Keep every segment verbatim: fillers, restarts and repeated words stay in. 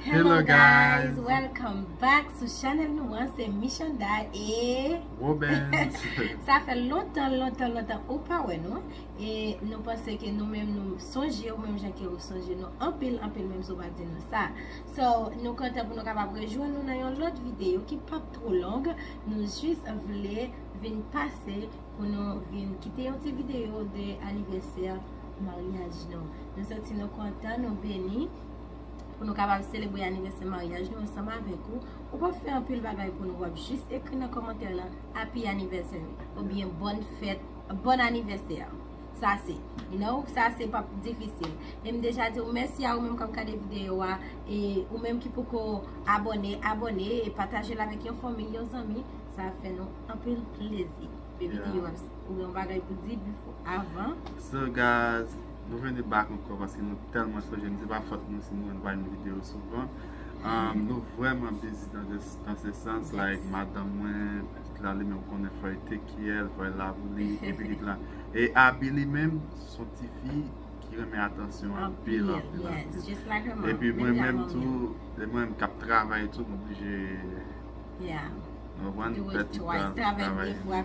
Hello, guys, welcome back sou chanèl nou an, se Michanda e Robens. Sa fè lontan, lontan, lontan ou pa wè nou. E nou panse ke nou menm nou sonje ou menm jan ke ou sonje nou anpil, anpil menm si ou pa di nou sa. So, nou kontan pou nou kapab rejwenn nou nan yon lòt videyo ki p ap twò long. Nou jis vle vin pase pou nou vin kite yon ti videyo de anivèsè maryaj nou. Nou santi nou kontan, nou beni pou nou kapab selebre anivèsè maryaj nou ansanm avèk ou. Ou p ap fè anpil bagay pou nou, w ap jis ekri nan kòmantè lan Happy Anniversary oubyen Bòn fèt, bòn anivèsè. Sa se, you know, sa se p ap difisil. E m deja di w mèsi a ou menm k ap gade videyo a, e ou menm ki poko abòne, abòne, e pataje l avèk yon fanmi, yon zanmi, sa ap fè nou anpil plezi. Baby, yeah, ou gen yon bagay pou di before, avan? So, guys, nou vini back ankò paske nou tèlman sonje nou, se pa fòt nou si nou pa yon videyo souvan. Um, nou vrèman busy dans this, dans ce sens, like, madanm mwen, pitit la, li menm konnen fò l take care, fò l la pou li, e pitit la. E Abi li menm, se yon tifi ki renmen atansyon anpil, anpil, anpil. Epi mwen menm tou, e mwen menm k ap travay tou, m oblije, yeah, nou konprann, do it twice, travay de fwa,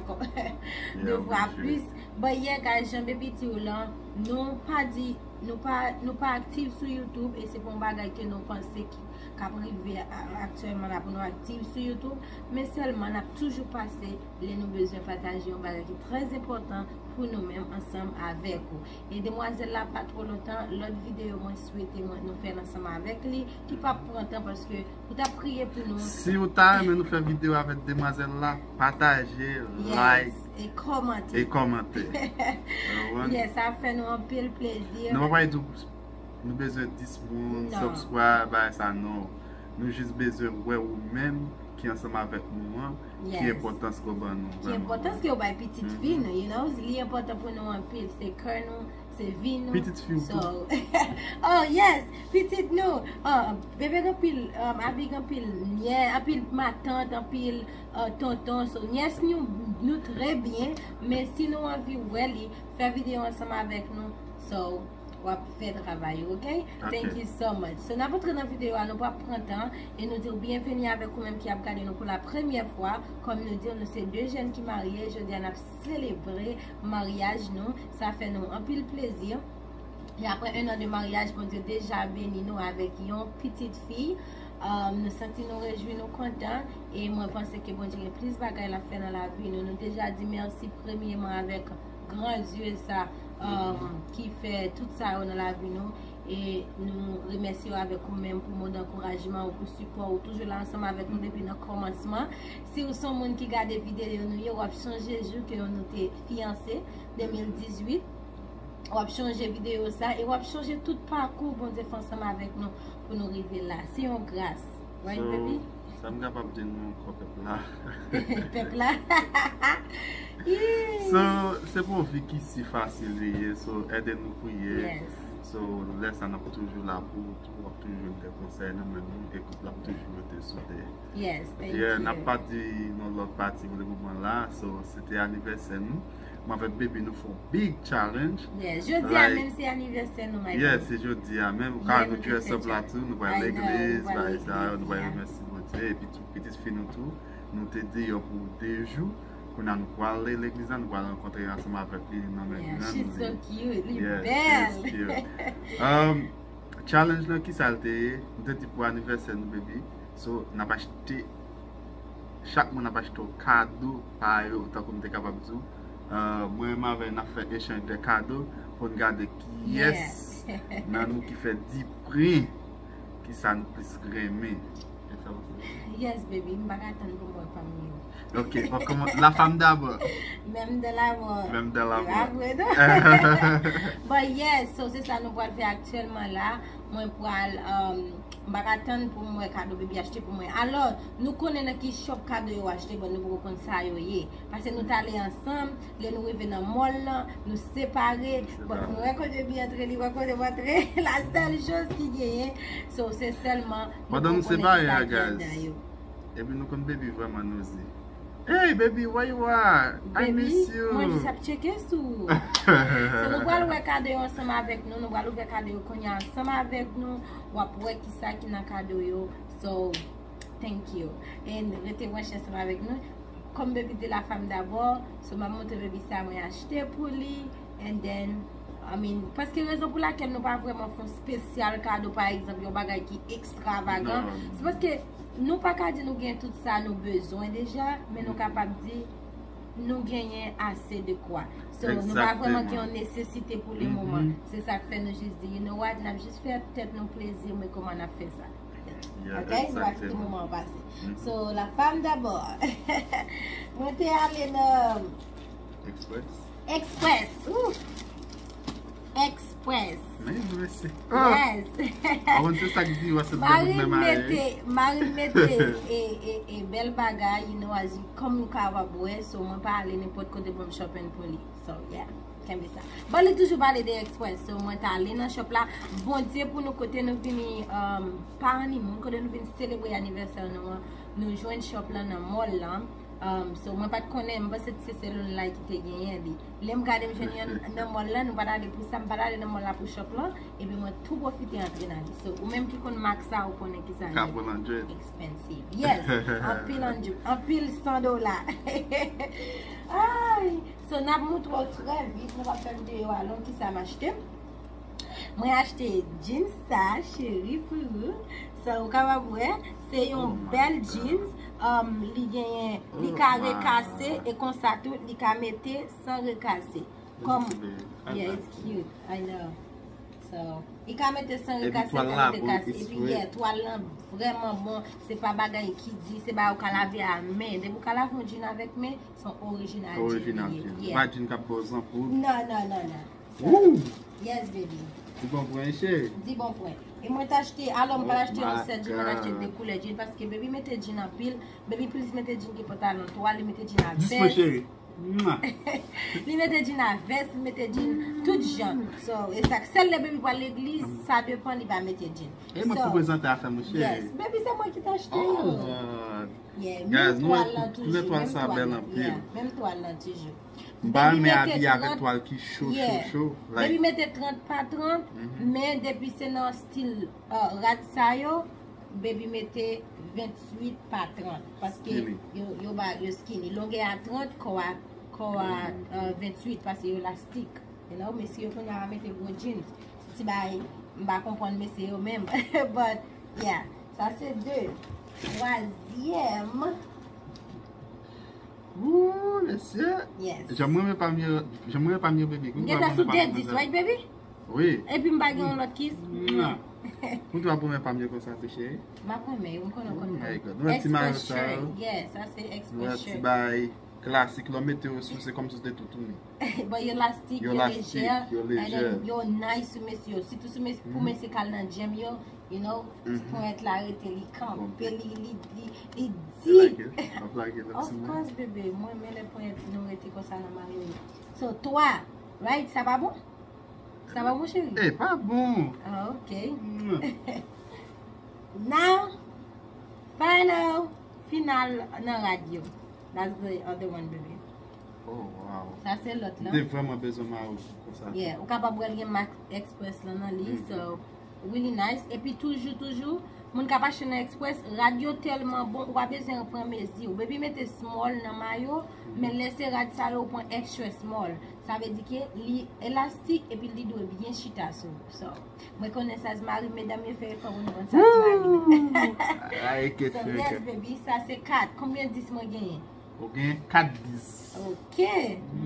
de fwa plis. But yeah, guys, jan baby di w lan, nou pa di, nou pa, nou pa aktif sou YouTube, e se pa yon bagay ke nou panse ki, k ap rive a, aktyèlman la pou nou aktif sou YouTube, men sèlman n ap toujou pase lè nou bezwen pataje yon bagay ki trè enpòtan pou nou menm ansanm avèk ou. E demwazèl la pa twò lontan, lòt videyo mwen swete mwen nou fè l ansanm avèk li, ki p ap pran tan paske ou t ap priye pou nou. Si ou ta renmen nou fè videyo avèk demwazèl la, pataje, like, e kòmante. E kòmante. Yes, sa ap fè nou anpil plezi. Nou pa pral di nou bezwen dis moun, subscribe, bagay sa, non. Nou jis bezwen wè ou menm ki ansanm avèk nou an, ki enpòtans ke w ban nou, ki enpòtans ke w bay pitit fi nou, you know, li enpòtan pou nou anpil, se kè nou, se vi nou. Pitit fi w tou. Oh yes, pitit nou. Oh, bebe gen anpil, um, Abi gen anpil nyè, anpil matant, anpil, uh, tonton. So nyès nou, nou trè byen, men si nou anvi wè li, fè videyo ansanm avèk nou. So, w ap fè travay ou, ok? Thank you so much. So, n ap antre nan videyo a, nou p ap pran tan, e nou di w byenveni avèk ou menm ki ap gade nou pou la premyè fwa. Kòm nou di w, nou se de jèn ki marye, jodi a n ap selebre maryaj nou. Sa fè nou anpil plezi. E aprè un an de maryaj, Bondye deja beni nou avèk yon pitit fi. Um, nou santi nou rejwi, nou kontan. E mwen panse ke Bondye gen plis bagay l ap fè nan lavi nou. Nou deja di mèsi premyèman avèk gran Dye sa, um, ki fè tout sa yo nan lavi nou. E nou remèsye w avèk ou menm pou mo dankourajman ou, pou sipò ou. Toujou la ansanm avèk nou depi nan kòmansman. Si w se yon moun ki gade videyo nou yo, w ap sonje jou ke nou te fiyanse, de mil dizuit. W ap sonje videyo sa e w ap sonje tout pakou Bondye fè ansanm avèk nou pou nou rive la. Se yon gras. Right, baby? So, sa m kapab di nou ankò, pèp la? Pèp la. So, se pa yon vi ki si fasil li ye. So, ede nou priye. Yes. So, lè sa n ap toujou la pou ou, w ap toujou jwenn de konsèy nan men nou, e koup la ap toujou rete soude. Yes, thank you. Yeah, n ap pati nan lòt pati pou le moman la. So, se te anivèsè nou. Mwen avèk baby nou fè yon big challenge. Yeah, jodi a menm se anivèsè nou, my love. Yeah, se jodi a menm. Ou ka wè nou dress up la tou, nou pral legliz, bagay sa yo, nou pral remèsye Bondye. Epi tou, pitit fi nou tou, nou te deyò pou de jou. Kounye a nou pral legliz la, nou pral rankontre ansanm avèk li nan men grann li. Yeah, she's so cute, li bèl. Yes, she's cute. Um, Challenge lan, kisa l te ye? M te di pou anivèsè nou, baby. So, n ap achte, chak moun ap achte yon kado pa yo, tankou m te kapab di w. Uh, mwen menm avè n ap fè echanj de kado pou n gade kiyès nan nou ki fè dipren, kisa nou plis renmen. Yes, baby, m pa ka tann pou m wè pa m yo. Ok, on commence. La femme d'abord. Même de l'amour. Même de l'amour. Bon, yes, so se sa nou pral fè aktyèlman la. Mwen pral, um, m pa ka tann pou m wè kado baby achte pou mwen. Alò, nou konnen nan ki shop kado yo achte, bon, nou poko konn sa yo ye. Paske nou t ale ansanm, lè nou rive nan mall lan, nou separe. Bon, nou wè kote baby antre, li wè kote mwen antre. La sèl choz ki genyen, so, se sèlman nou poko konnen ki sa ki anndan yo. Epi nou konn baby vrèman nozi. Hey baby, where you are? I Baby, miss you. Mwen jis ap tcheke sou ou. So, nou pral wè kado yo ansanm avèk nou. Nou pral ouvè kado yo kounye a ansanm avèk nou. W ap wè kisa ki nan kado yo. So, thank you. And rete branche ansanm avèk nou. Kòm baby di la femme d'abord, so m ap montre baby sa mwen achte pou li. And then, I mean, paske rezon pou lakèl nou pa vrèman fè yon spesyal kado, pa egzanp, yon bagay ki ekstravagan, Non. Se paske nou pa ka di nou gen tout sa nou bezwen deja, men nou kapab di nou genyen ase de kwa. So, nou pa vrèman gen yon nesesite pou le moman. Se sa k fè nou jis di, you know what, n ap jis fè tèt nou plezi, men kòman n ap fè sa? Yeah, Ok, nou pa kite exactement. Moman an pase. So, la femme d'abord. Mwen te ale nan Express. Express. Ooh. Express. Men mwen se. Yes. Avan se sa ki di wè se Marine mwen mare. Mete, Marine mete e, e, e bèl bagay, you know, as you, kòm ou kapab wè, so mwen pa ale nenpòt kote pou m shopping pou li. So, yeah, kenbe sa. Bon, li toujou pale de Express, so mwen ta ale nan shop la. Bondye pou nou kote nou vini, um, pa honeymoon, kote nou vin selebre anivèsè nou an, nou jwenn shop la nan mall la. Um, so, mwen pa t konnen, m panse se sèl online ki te genyen li. Lè m gade m jwenn yon nan mall la, nou pa t ale pou sa, m pa t ale nan mall la pou shop la, epi mwen tou pwofite antre nan li. So, ou menm ki konn mak sa, ou konnen ki sa Ka pran nan jet. Expensive. Yes, anpil anjou, anpil san dola. Ay, so n ap montre w trè vit, nou pa fè videyo a long, ki sa m achte. Mwen achte jeans sa, cheri, pou ou. So, ou kapab wè, se yon Oh my bèl God. Jeans. Um, li genyen, li Oh ka my rekase, God. E konsa tou, li ka mete san rekase. Kòm, yeah, it's cute, I know. So, li ka mete san Epi rekase, twal li ka la mete bon, kase, it's epi, great. Yeah, twal lan vrèman bon, se pa bagay ki di, se bagay ou ka lave a men. Depi ou ka lave yon jean avèk men, se yon orijinal jean Orijinal li ye. jean. Yeah. Pa jean k ap ba w zanpoud. Non, non, non, non. So, Woo! Yes, baby. Di bon pwen, cheri. Di bon pwen. E mwen t achte, alò m pa t Oh achte yon my sèl jean, mwen t achte God. De koulè jean, paske baby mete jean anpil, baby plis mete jean ke pantalon. Twa, li mete jean a Dis mwen, vès. cheri. Mwa. Li mete jean a vès, li mete jean tout jan. So, e sa k sèl lè baby pral legliz, sa depan li pa mete jean. E mwen So, ki prezante afè mwen, cheri. Yes, baby se mwen ki t achte Oh, yo. Lord. Yeah, Guys, menm nou twal wè lan kou-, koulè toujou, twal menm sa twal bèl lan. anpil. Yeah, menm twal lan toujou. M pa Baby renmen mete abiye avèk trant, twal ki cho, cho, yeah. cho. Baby Like, mete trant pa trant, Mhm. men depi se nan stil uh, rad sa yo, baby mete venntuit pa trant. Paske Skinny. yo, yo ba yo skinny. Longè a trant, kò a, kò a uh, venntuit, paske yo lastik. You know, mesye yo kounye a mete gwo jeans. Ti bay, m pa konprann mesye yo menm. But, yeah, sa se de. Twazyèm. Ooh, mesye. Yes. Jan mwen renmen pa m yo, jan mwen renmen pa m yo, baby. M gentan sou de dis, right, baby? Wi. Epi m pa gen yon lòt kiss. Mwa. Pou twa pou mwen pa m yo konsa tou, cheri. M ap renmen, m konnen w konn Oh my mwen. God. Nou wè ti mayo Express sa yo. Shirt. Yes, sa se Nou wè Express ti Shirt. Bay klasik, lè w mete yo sou, se kòmsi w te toutouni. Bon, yo lastik, Yo yo lastik, lejè, yo and then lejè. Yo nice sou mesye yo. Sitou sou mesye, pou Mhm. mesye k al nan gym yo, you know, ti Mhm. ponyèt la rete, li kanpe, Kanpe. Li, li, li, li Like di. it. Ap like it, ap Of simen. Course, bebe. Mwen, men lè ponyèt nou rete konsa nan mayo yo. So, twa, right? Sa pa bon? Sa pa bon, cheri? Eh, pa bon. Ah, ok. Mm. Now, final, final nan rad yo. That's the other one, baby. Oh, wow. Sa se lòt M la. te vrèman bezwen mayo konsa. Yeah, ou kapab wè l gen mak Express lan nan li, Mhm. So, really nice. Epi toujou, toujou, moun k ap achte nan Express, rad yo tèlman bon, ou pa bezwen pran mezi. Ou baby mete small nan mayo, Mhm. Men lè se rad sa yo, ou pran extra small. Sa vle di ke li elastik epi li dwe byen chita sou ou. So, mwen konnen size mari m, medam yo fè efò pou nou konn size mari m. Ay, ket So, fè yes, ket. Baby, sa se kat. Konbyen dis mwen genyen? Ou gen kat dis. Ok.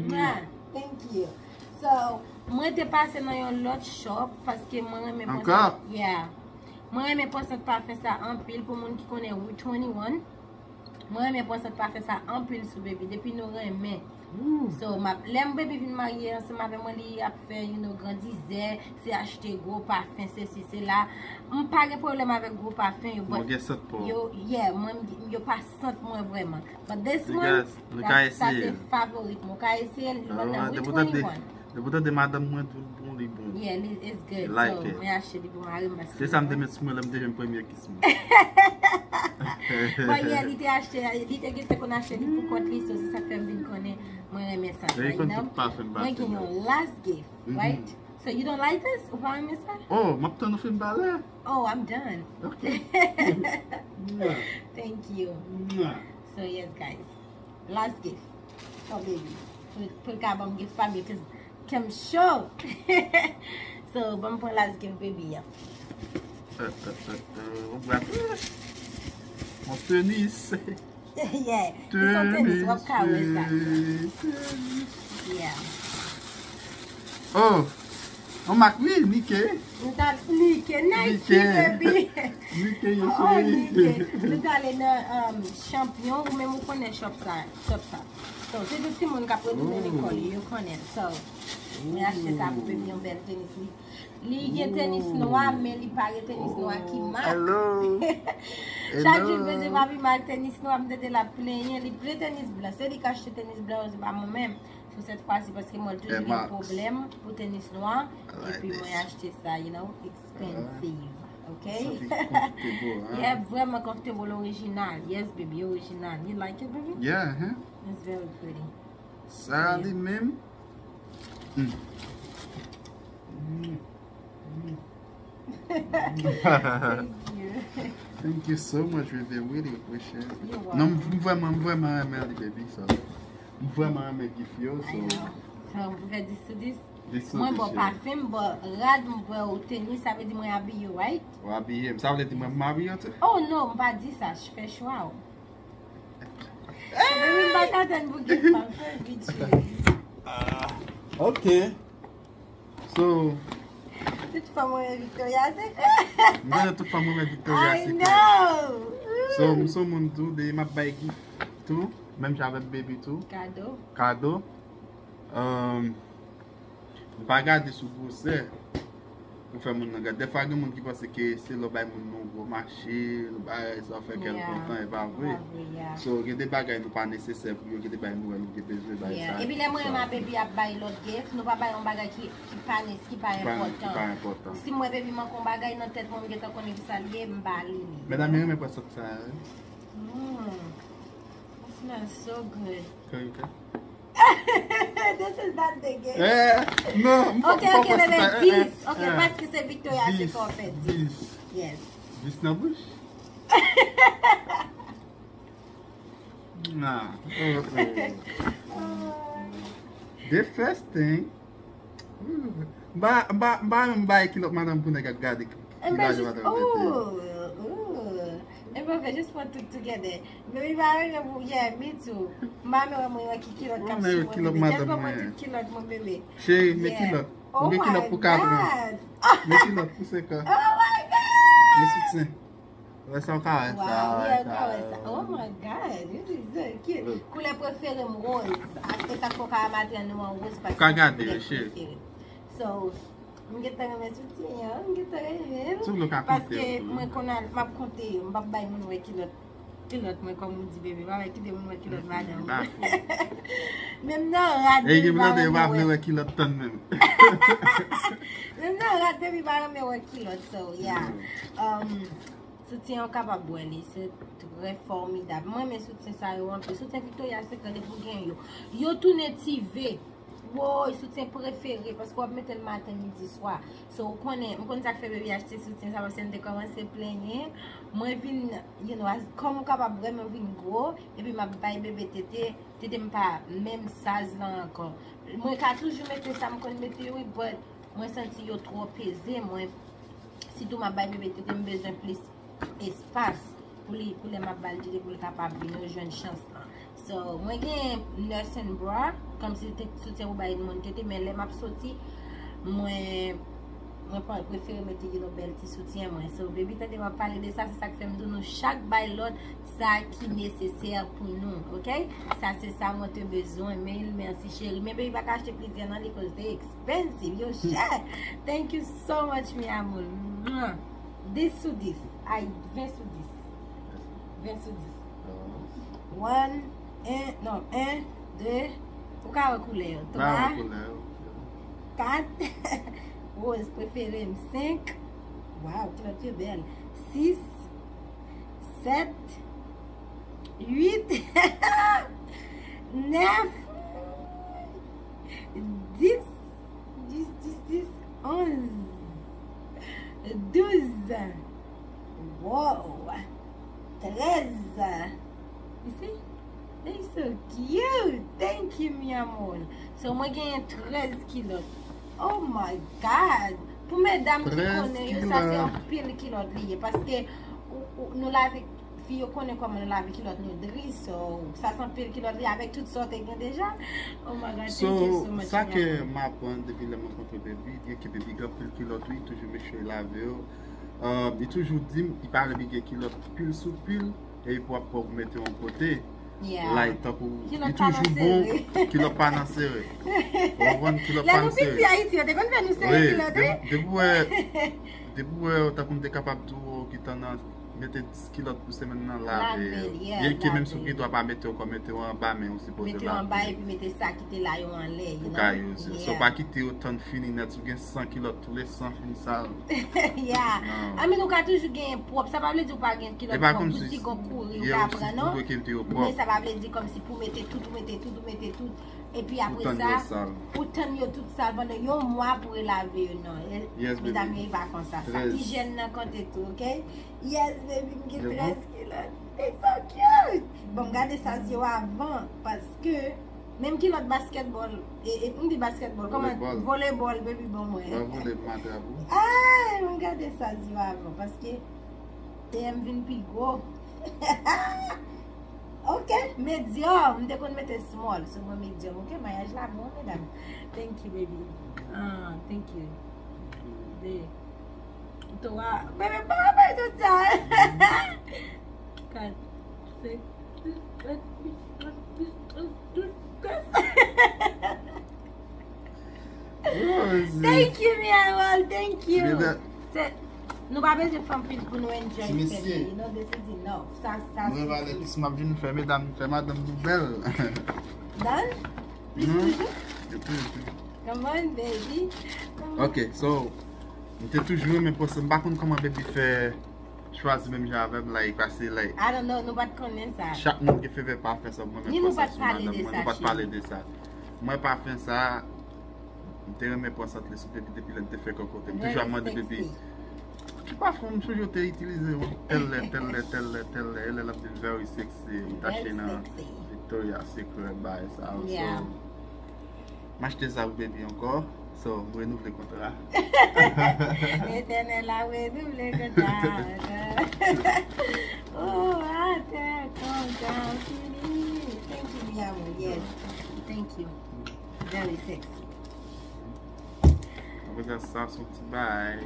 Mwah. Thank you. So, mwen te pase nan yon lòt shop paske mwen renmen pran Ankò? Yeah. Mwen renmen pran sant pafen sa anpil pou moun ki konnen Route twenty-one. Mwen renmen pran sant pafen sa anpil sou baby depi nou renmen. Ooh. So, m ap, lè m baby vin marye ansanm avè mwen, li ap fè, you know, grandizè, se achte gwo pafen, se si, se la. M pa gen pwoblèm avèk gwo pafen yo, Mwen but gen sant pa w. yo, yeah, mwen, yo pa sant mwen vrèman. But this You one, guys, nou ka sa se eseye l. Favorit mwen. Ou ka eseye l, li vann nan Ah, Route depi w tande, twenty-one. depi w tande madanm mwen, tout bon, li bon. Yeah, li, it's good. Like So, it. Mwen achte li pou mari m paske Se sa m te met sou mwen lè m te jwenn premye kis mwen. But yeah, li te achte, li te gentan konn achte li pou kont li, so se sa k fè m vin konnen mwen renmen sa. Li konn tout pafen m pase. Mwen gen yon last gift, right? So you don't like this? Ou pa renmen sa? Oh, m ap tann ou fin pale. Oh, I'm done. Ok. Thank you. So yes, guys. Last gift. Oh, baby. Pou, pou l ka ban m gift pa m yo, 'cause kè m cho. So, ban m pran last gift baby an. Euh, euh, euh, euh, on va mon tenis. Yeah. Li se yon tenis, w ap ka wè sa. Yeah. Oh. On mak wi, Nike. Nou ta Nike, Nike, baby. Nike, yo cheri. Nike. Nou ta ale nan um, Champion, ou menm ou konnen shop sa, shop sa. So, se de timoun k ap retounen lekòl, yo konnen. So, mwen achte sa pou baby yon bèl tenis. Li, li gen tenis nwa, men li pa gen tenis nwa ki mak. Hello. Chak jou l bezwen papi mak tenis nwa, m tande l ap plenyen, li vle tenis blan. Se li k achte tenis blan yo, se pa mwen menm. So, cette fois-ci, paske mwen toujou gen pwoblèm pou tenis nwa, epi mwen achte sa, you know, expensive, ok? Santi konfòtab, hein? Yeah, vrèman comfortable, orijinal. Yes, baby, orijinal. You like it, baby? Yeah, huh? It's very pretty. Sa li menm. Mm. Mm. Mm. Thank you. Thank you so much, baby. Really appreciate it. You're welcome. Non, m vrèman, m vrèman renmen li, baby. So, m vrèman renmen gift yo. So. I know. So, m fè dis sou dis. Dis sou dis. Mwen bò pafen, m bò rad, m bò tenis, sa vle di mwen abiye, right? Ou abiye. Sa vle di mwen m abiye tou? Oh non, m pa di sa, fè chwa w. Baby, m pa ka tann pou gift pa m, fè vit, cheri. Ah, ok. So. Tout fanm renmen Victoria Secret. M konnen tout fanm renmen Victoria Secret. I know. So, m se yon moun tou, depi m ap bay gift tou, menm jan avèk baby tou. Kado. Kado. Um, M pa gade sou gwosè pou fè moun nan gade. Dèfwa gen moun ki panse ke se lè w bay moun nan yon gwo machin, ou bay sa w fè kè l kontan, e pa vre. Yeah, pa vre, yeah. So, gen de bagay nou pa nesesè pou yo, gen de bagay nou wè nou te bezwen bay sa. Yeah. Epi lè mwen e ma baby ap bay lòt gift, nou pa bay yon bagay ki, ki pa nes, ki pa enpòtan. Ki pa enpòtan. Si m wè baby manke yon bagay nan tèt mwen, m gentan konnen ki sa l ye, m ba li li. Medam yo renmen pran sant sa, wi. Mm. It smells so good. Can you tell? This is not the game. Eh, non, m fò, ok, m fò ok, pran bebe, sipè, eh, dis. Ok, eh, paske se Victoria, se dis, kò fè dis. Dis. Yes. Dis nan bouch? Nah. Eh, eh. The first thing. M pa, m pa, m pa menm bay kilòt madanm pou nèg ap gade ki laj madanm mete. Oh, oh. E pa vre, just put it together. Baby pa renmen pou, yeah, me too. M pa menm wè mwen wè ki kilòt k ap sou mwen, bebe. Just ban mwen tout kilòt mwen, bebe. Cheri, men kilòt. Ou gen kilòt pou katran. Men kilòt pou senk an. Oh my God! Men soutyen. Wè sa, w ka wè sa, w ka wè sa. Oh my God, this is so cute. Look. Koulè prefere m woz. E sa k fè w ka remake an nou an woz paske se koulè prefere m. So, m gentan renmen soutyen an, m gentan renmen l. Paske mwen konn al, m ap konte yo, m p ap bay moun wè kilòt, kilòt mwen kòm ou di bebe, pa bay kite moun wè kilòt madanm ou. Menm nan rad yo pa renmen wè kilòt tann menm. Menm nan rad bebe pa renmen wè kilòt, so, yeah. Um, Soutyen an w kapab wè li, se trè fòmidab. Mwen renmen soutyen sa yo anpil. Soutyen Victoria Secret depi w gen yo. Yo tounen ti ve. Woy, soutyen prefere paske w ap mete l maten, midi, swa. So, ou konnen, m konn sa k fè bebe achte soutyen sa paske m te kòmanse plenyen. Mwen vin, you know, as, kòm ou kapab wè, mwen vin gwo, epi m ap bay bebe tete, tete m pa menm size lan ankò. Mwen ka toujou mete sa m konn mete yo, wi, but mwen santi yo twò peze mwen. Sitou m ap bay bebe tete, m bezwen plis espas pou li, pou lè m ap ba l tete, pou l kapab, you know, jwenn chans lan. So, mwen gen nursing bra, kòmsi te soutyen pou bay moun tete, men lè m ap soti, mwen, mwen pa, prefere mete, you know, bèl ti soutyen mwen. So, baby, tande m ap pale de sa, se sa k fè m di w nou chak bay lòt sa ki nesesè pou nou, ok? Sa se sa mwen te bezwen, men mèsi cheri. Men baby pa ka achte plizyè nan li, cause they expensive, yo chè. Thank you so much, mi amor. Mwah. Dis sou dis. Ay, ven sou dis. Ven sou dis. One, en, non, en, de, ou ka wè koulè yo. Twa, kat, woz prefere m, senk, waw, kilòt yo bèl, sis, Sèt, uit, nèf, dis, dis, dis, dis, onz, douz. Wow! Trèz. You see? They so cute. Thank you, mi amor. So, mwen genyen trèz kilòt. Oh my God! Pou medam ki konnen yo, sa se anpil kilòt li ye. Paske ou, ou, nou lave, fi yo konnen kòman nou lave kilòt nou dri. So, sa se anpil kilòt li avèk tout sa w te gen deja. Oh my God, thank you so much, mi amor. So, sa ke m aprann depi lè m rankontre Baby, gen ke Baby gen anpil kilòt, wi, toujou make sure lave yo. Uh, li toujou di m, li pa renmen gen kilòt pil sou pil, epi pou ap pou mete yon kote. Yeah. Like, tankou, li toujou bon, kilòt pa nan sere. Ou konprann? Kilòt pa nan sere. Lè nou piti Ayiti, yo te konn fè nou sere kilòt, wi. Depi w wè, depi w wè, tankou m te kapab di w, ki tan nan mete dis kilòt pou semèn nan, lave yo. Byen ke menm si w gen dwa pa mete yo ankò, mete yo anba, men ou sipoze lave yo. Mete yo anba epi mete sa ki te la yo anlè, you know? Ou ka use yo. So, pa kite yo tann fini nèt, si w gen san kilòt, tou le san fin sal. Yeah. I mean, ou ka toujou genyen pwòp. Sa pa vle di ou pa gen kilòt pwòp. Boutik ou kouri, ou ka pran, non? Men sa pa vle di kòmsi pou mete tout, ou mete tout, ou mete tout. Epi apre sa, ou tann yo tout sal pandan yon mwa pou relave yo, non. Medam yo, e pa konsa. Sa ijyèn nan konte tou, ok? Yes, baby, m gen trèz kilòt. They so cute! Bon, m gade sa yo avan, paske menm kilòt basketball, e, e, m di basketball, kòman? Volebòl. Volebòl, baby, bon mwen. Ba vole m atrap ou. Ay, m gade sa yo avan, paske T M vin pi gwo. Ok, medium. M te konn mete small. So, mwen medium. Ok, maryaj la bon, medam. Thank you, baby. Ah, thank you. De. Twa. Baby, pa bay tout sa. Kat. Senk. Thank you, mi amor. Thank you. Se, nou pa bezwen fè anpil pou nou enjoy fèt, you know, this is enough. Sa, sa sifi. Mwen valè plis m ap vin fè medam, fè madanm nou bèl. Done? Plis toujou? Yo toujou, toujou. Come on, baby. Come on. Ok, so, m te toujou renmen pòs, m pa konn kòman Baby fè chwazi menm jan avè m, like, paske, like, I don't know, nou pa t konnen sa. Chak moun gen favè pafen sa, mwen menm pòs sa sou madanm mwen, nou pa t pale de sa. Mwen pafen sa, m te renmen pran sant li sou Baby depi lè n te fèk rankontre. M toujou ap mande Baby, ki pafen m sonje w te itilize, tèl lè, tèl lè, tèl lè, tèl lè, e lè l ap vin very sexy, m t achte nan Victoria's Secret, bagay sa yo, so, m achte sa pou Baby ankò. So, m renouvle kontra. Letènèl ap renouvle kontra. Oh, atè kontra fini. Thank you, mi amor. Yes. Thank you. Very sexy. Apre sa, sa se yon ti bagay.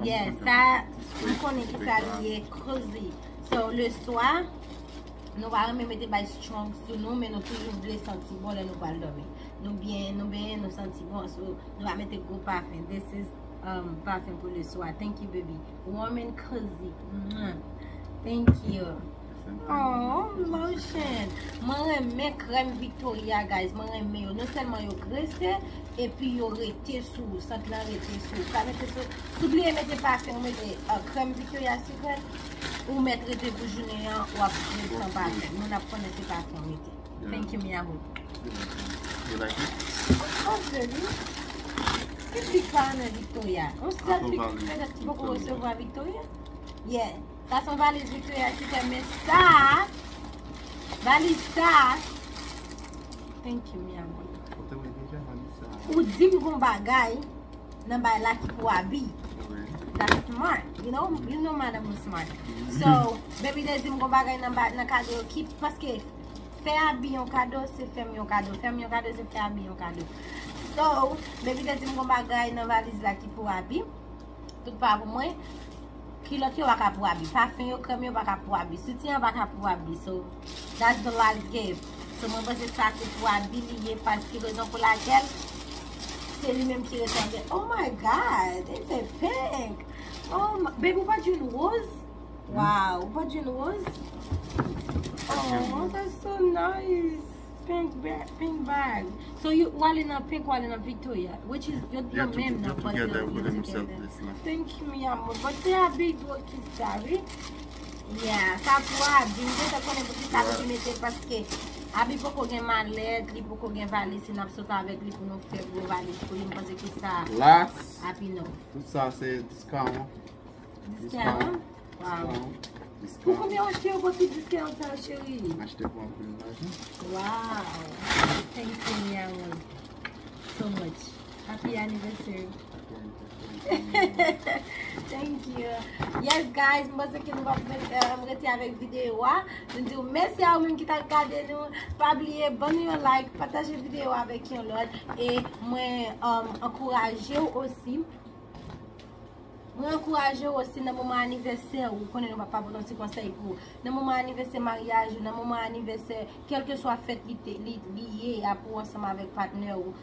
Yes, sa, m konnen ki sa li ye, cozy. So, le swa, nou pa renmen mete bagay strong sou nou, men nou toujou vle santi bon lè nou pral dòmi. Nou byen, nou benyen, nou santi bon. So, nou pa mete gwo pafen. This is, um, pafen pou le swa. Thank you, baby. Warm and cozy. Mwah. Thank you. Oh, lotion. Mwen renmen krèm Victoria, guys. Mwen renmen yo. Non sèlman yo grese, epi yo rete sou ou. Sant lan rete sou ou. Ou ka mete sou, si w bliye mete pafen, ou mete, uh, krèm Victoria Secret, ou mèt rete pou jounen an, w ap ret san pafen. Moun ap konnen se pafen ou mete. Thank you, mi amor. You like it? Of course, baby. Ki fi k pa renmen Victoria? Yon sèl fi ki petèt ki poko resevwa Victoria? Yeah. Sa se yon valiz Victoria Secret, men sa, valiz sa. Thank you, mi amor. Ou te wè deja valiz sa. Ou di m gon bagay nan bay la ki pou Abi. That's smart, you know? You know madam yo smart. So, Baby te di m gon bagay nan ba-, nan kado yo ki, paske fè Abi yon kado, se fè m yon kado. Fè m yon kado, se fè Abi yon kado. So, Baby te di m gon bagay nan valiz la ki pou Abi. Tout pa pou mwen. Kilòt yo pa ka pou Abi. Pafen yo, krèm yo pa ka pou Abi. Soutyen an pa ka pou Abi. So, that's the last gift. So, mwen panse sa se pou Abi li ye, paske rezon pou lakèl se li menm ki rete andedan. Oh my God, it's a pink. Oh my, baby, ou pa jwenn woz? Wow, ou pa jwenn woz? Oh, that's so nice. Pink bag, pink bag. So, you, w ale nan pink, w ale nan Victoria, which is, yo, yo menm nan, but yo together. Thank you, mi amor. But se a big dwo ki sa, wi. Yeah, sa pou Abi. M gentan konnen pou ki sa nou te mete l, paske Abi poko gen malèt, li poko gen valiz, si n ap sot avèk li pou nou fè gwo valiz pou li, m panse ke sa Las, ap enough. Tout sa se discount. Discount? Wow. Discount. Pou Discount. konbyen w achte yo pou tout discount sa, cheri? Achte pou anpil lajan. Wow. Thank you, Nyawo, so much. Happy anniversary. Thank you. Yes, guys, m panse ke nou va um, rete avèk videyo a. Nou di w mèsi a ou menm ki t ap gade nou. Pa bliye, ban nou yon like, pataje videyo a avèk yon lòt. E mwen um, ankouraje w osi. Mwen ankouraje w osi nan moman anivèsè ou. Konnen nou pa pa pote yon ti konsèy pou ou. Nan moman anivèsè maryaj ou, nan moman anivèsè, kèlkeswa fèt li, te- li, li ye a pou ansanm avèk patnè ou.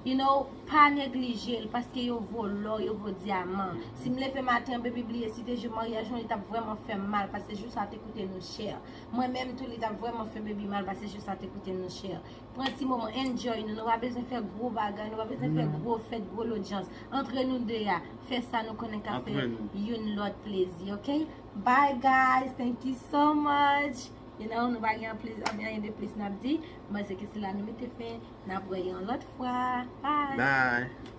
You know, pa neglije l paske yo vo lò, yo vo dyaman. Si m leve maten an, baby bliye si te jou maryaj mwen, li t ap vrèman fè m mal paske jou sa te koute nou chè. Mwen menm tou, li t ap vrèman fè baby mal paske jou sa te koute nou chè. Pran ti moman, enjoy nou. Nou pa bezwen fè gwo bagay, nou pa bezwen fè gwo fèt, gwo lodyans. Antre nou de a, fè sa nou konnen k ap fè Antre nou. Youn lòt plezi, ok? Bye guys, thank you so much. You know, nou pa gen anplis, anyen de plis n ap di. M panse ke se la nou mete fen. N ap wè yon lòt fwa. Bye. Bye.